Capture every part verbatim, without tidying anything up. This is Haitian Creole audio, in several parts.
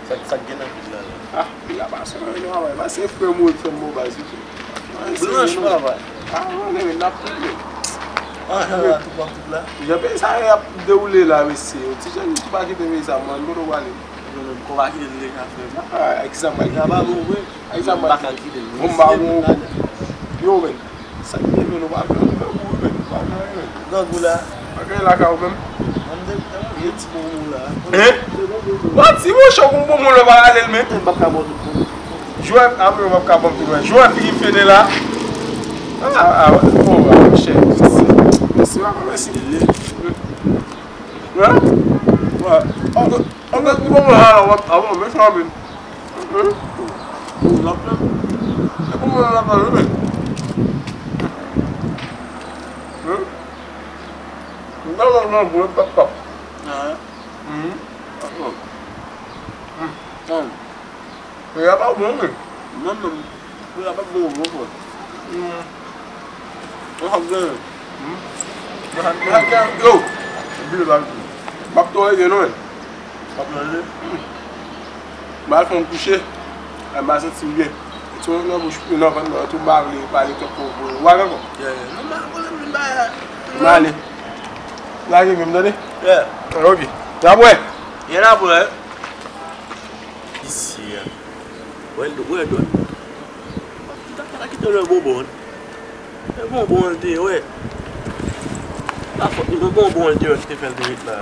Sa, sa k gen nan vil la, la? Ah, vil la pa se yon travay, pa se frè m ou fè m bon baz wi tou. Blanch travay. Ah, non, men n ap tout men. Ah, nan tout, nan tout la. Jan peyi sa ap dewoule la, mesye. Yon ti jan nou pa kite peyi sa, man, kote w prale? Mwen menm, kò pa kite l deja, frè m. Ah, ak sa, m pa kite l. Li pa bon vre. Ak sa, m pa kite l. Bon, m pa bon. Yo, men. Sa k te men nou pa fè, nou fè pou ou menm, nou pa fè anyen. Grangou la. Bagay la ka ou menm. An de, an de ti bonbon la. Hein? Bon, ti mochon pou bonbon la pa rale l men. M p ap ka ba w tout bonbon. Jwè, a mwen m p ap ka ba w tout, men. Jwè, fi fene la. Ah, ah, oh, ah, chè. Mèsi, mèsi, mèsi. Hein? Ouais. An de, an de ti bonbon la, a bon, mèsi anpil. Hum? Bon, la flè. E pou mwen la flè, wi, men. Hum? Mwen la flè, mwen pap pap. Ah. Hum. Hum. Hum. E a pa bon, men. Mwen menm, e a pa bon, bon, bon. Hum. Mwen ap gen. Hum. Mwen ap gen. Yo. Epi yo la. M ap tou rete, non, men. M ap manje. M al fè yon kouche. M pa santi m byen. Ti yon nan bouch, nan vant mwen, tou m pa vle pale twòp pou, pou, ou pa dakò? Yeah, yeah. Non, m pa dakò, m pa. M ale. Lage men m, tande? Yeah. Ok. N ap wè. Yeah, n ap wè. Isi a. Wè, wè, dwat. Ou ta, ta kite lè bonbon. E bonbon an te ye, wè. Pa fòt li, non, bonbon an te ye ki te fè l te ret la.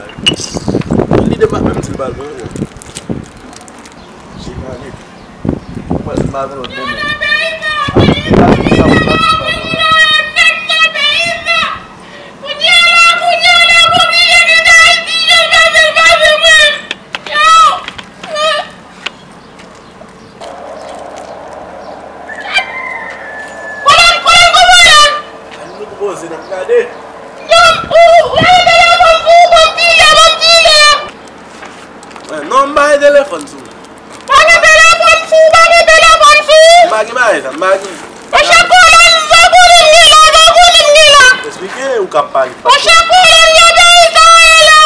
Li te pa menm di l pa l pran, wè. Jimane. Mwen, m pa gen lòt bonbon. Kolonn, kolonn, kolonn! Ann nou poze n ap gade. Non, ou, ou, ou, ou, telefòn sou ou, ban m di lè, ban m di lè. Non, m pa gen telefòn sou mwen. Pa gen telefòn sou ou, pa gen telefòn sou ou. M pa gen bagay sa, m pa gen. Monchè kolonn, zògoulim gen la, zògoulim gen la. Esplike ou k ap pale. Monchè kolonn, yo peyi sa yo ye la.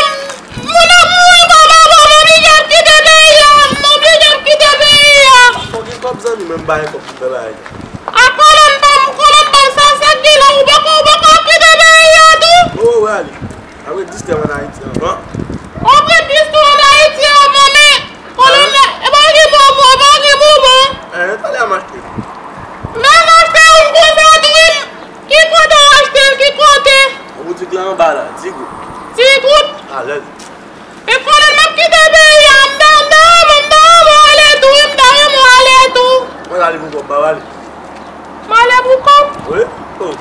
Moun ap mouri kòm avan, m oblije ap kite peyi a, m oblije ap kite peyi a. Fò gen kòb zanmi mwen, m bay kòb pou m fè bagay. A kolonn ban m, kolonn ban m, sa, sa k gen la, ou poko, ou poko ap kite peyi a tou? O, w ale. Apre dis tè ann Ayiti anvan. Apre dis tè ann Ayiti anvan, men kolonn la, e pa gen bonbon, e pa gen bonbon. Eh, talè a m achte. Men m achte youn konsa tou, wi. Ki kote w achte l? Ki kote? Nan boutik la anba la, Digout. Digout? Alèz. E konnen m ap kite peyi a, m ta, m ta renmen, m ta renmen w ale tou, wi, m ta renmen w ale tou. Mwen ale pou kòb, m pa ale. M ale pou kòb? Wi. Oh.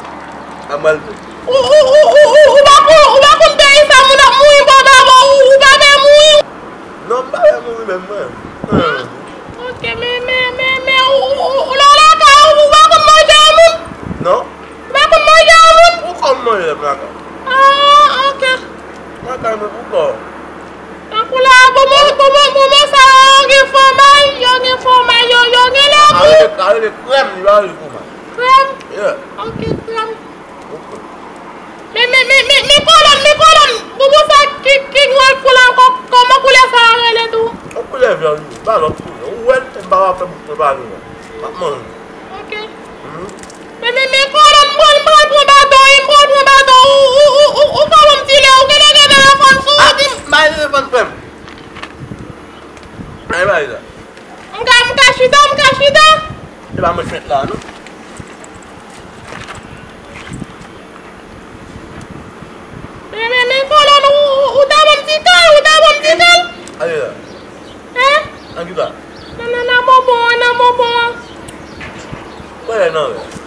Sa m pral fè? Ou, ou, ou, ou, ou, ou pa konn, ou pa konn peyi sa moun ap mouri kòm avan, ou, ou pa vle mouri? Non, m pa vle mouri menm, mwen. Ah, ok, men, men, men, men, ou, ou, ou, ou nan lakay ou, ou pa konn manje yon moun? Non. Ou pa konn manje yon moun? Poukò m manje lè m lakay? Ah, ok. Lakay mwen poukò. Tankou la, bonbon, bonbon, bonbon sa yo gen fòmay, yo gen fòmay, yo, yo gen legim. Arete, arete krèm, li pa rele fòmay. Krèm? Yeah. Ok, krèm. Ok. Men, men, men, men, men kolonn, men kolonn, bonbon sa ki, ki nwa l kou la ankò, kòman koulè sa a rele tou? Yon koulè vè li ye, pa lòt koulè. Ou wè l, m pa va fè bout mwen pale non. M ap manje. Ok. Mhm. Men, men, men, kolonn, m pral, m pral pran baton, wi, m pral pran baton. Ou, ou, ou, ou, ou ka ban m ti lè, ou genlè gen telefòn sou ou, di m. M pa gen telefòn, frè m. Ay, bay la. M ka, m ka chita, m ka chita. Se pa mwen k mèt la, non. Men, men, men, kolonn, ou, ou, ou ta ban m ti kal, ou ta ban m ti kal. Ale la. Hein? Nan ki sa? Nan, nan, nan bonbon an, nan bonbon an. Mwen lè nan wè.